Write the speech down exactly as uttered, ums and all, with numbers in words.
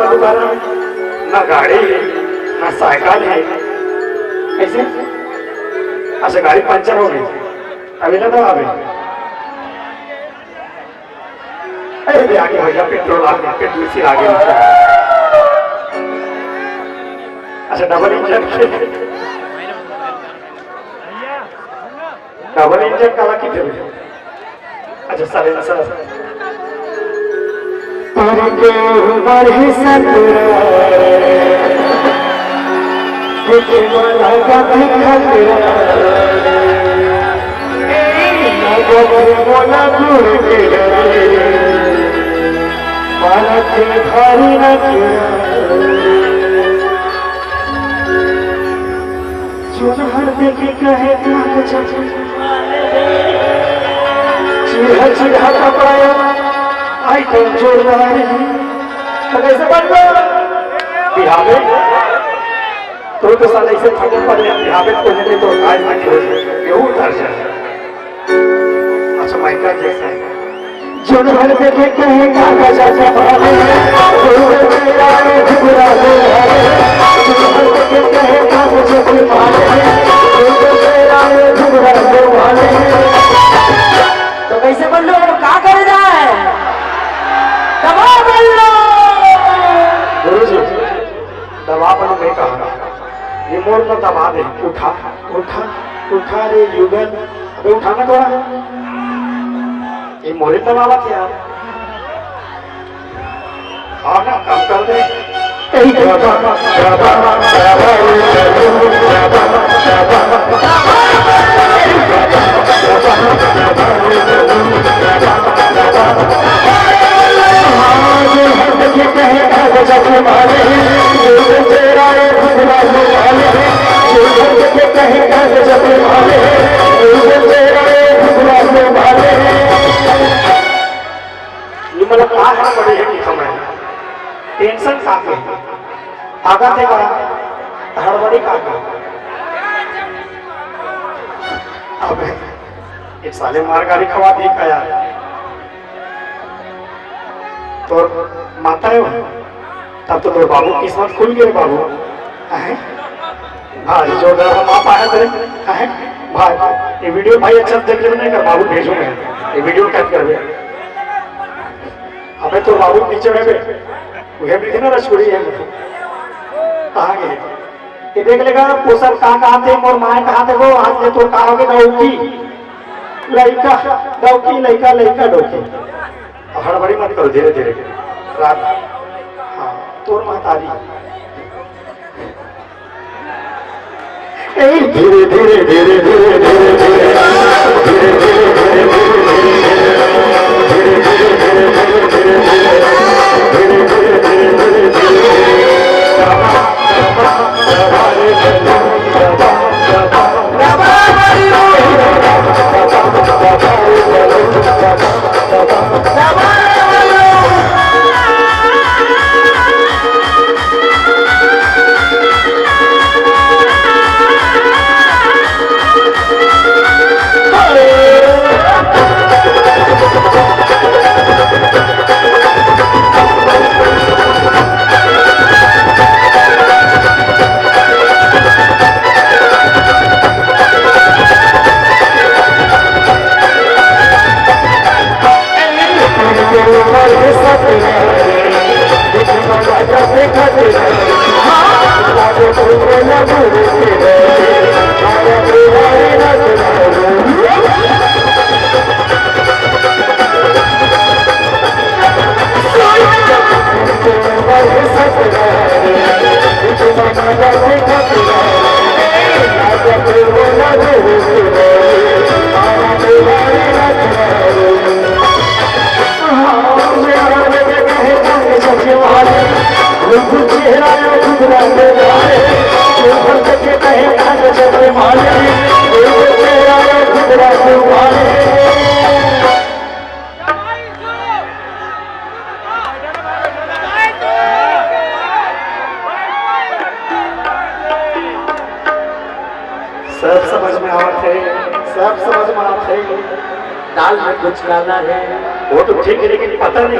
दुकान में ना गाड़ी हे, ना साइकिल हे। कैसे? अच्छा, गाड़ी पंचर हो गई, अभी ना तो अभी। अरे, अभी आगे भैया, पेट्रोल आ गया, पेट्रोल से आगे। अच्छा, डबल इंजन के, डबल इंजन काला की थे? अच्छा, साइलेंसर। पर के बढ़ी सतरा, कुछ मन का दिखत रहा। चुनहर देखे कहे कागज, चिढ़ा चिढ़ा कपड़ा, आइटम जोरदार है। तो कैसे बन गया? बिहावे। तो तो साला इसे फटे पड़े, बिहावे तो नहीं तो आज तक हो जाए। ये उतर जाए। अच्छा, माइकल जैक्सन। जोन भर देखे कहे कागज के मारे, जोन भर देखे कहे कागज के मारे, तो कैसे बल्लू, का करे जाए? दबा बल्लू। गुरुजी, दबा बल्लू नहीं कहा, ये मोर को दबा दे, उठा, उठा, उठा रे युगल, अबे उठाना थोड़ा। ये मोरे दबावत यार। हाँ ना, काम कर दे। ए बाबा, बाबा, बाबा, ये मतलब का हड़बड़ी है कि समय tension का के आगा थे का हड़बड़ी का के। अब एक साले मार गाड़ी खवा दी का यार। तोर माता हे वो, तब तो तोर बाबू किस्मत खुल गए बाबू। हैं? भाई जोरदार हम आप आए थे। हैं? भाई, ये वीडियो भाई अच्छा देख लेना, कर बाबू भेजूंगा, ये वीडियो कट कर दे। अबे तोर बाबू पीछे में बे, वो भी थी ना रसगुड़ी है, कहाँ गए? ये देख लेगा, पोसर का कहा थे, मोर माए कहा थे वो, आज ले तो का होगे, डौकी, लइका, डौकी, लइका, लइका, डौकी। अब हड़बड़ी मत करो, धीरे धीरे। रात, हाँ, तोर महतारी। ए, धीरे धीरे, धीरे धीरे, धीरे धीरे, धीरे धीरे, धीरे धीरे, धीरे धीरे, धीरे धीरे, धीरे धीरे, धीरे धीरे, धीरे धीरे, धीरे धीरे। सब समझ में आवत हे, सब समझ में आवत हे। दाल में कुछ काला हे। वो तो ठीक हे, लेकिन पता नहीं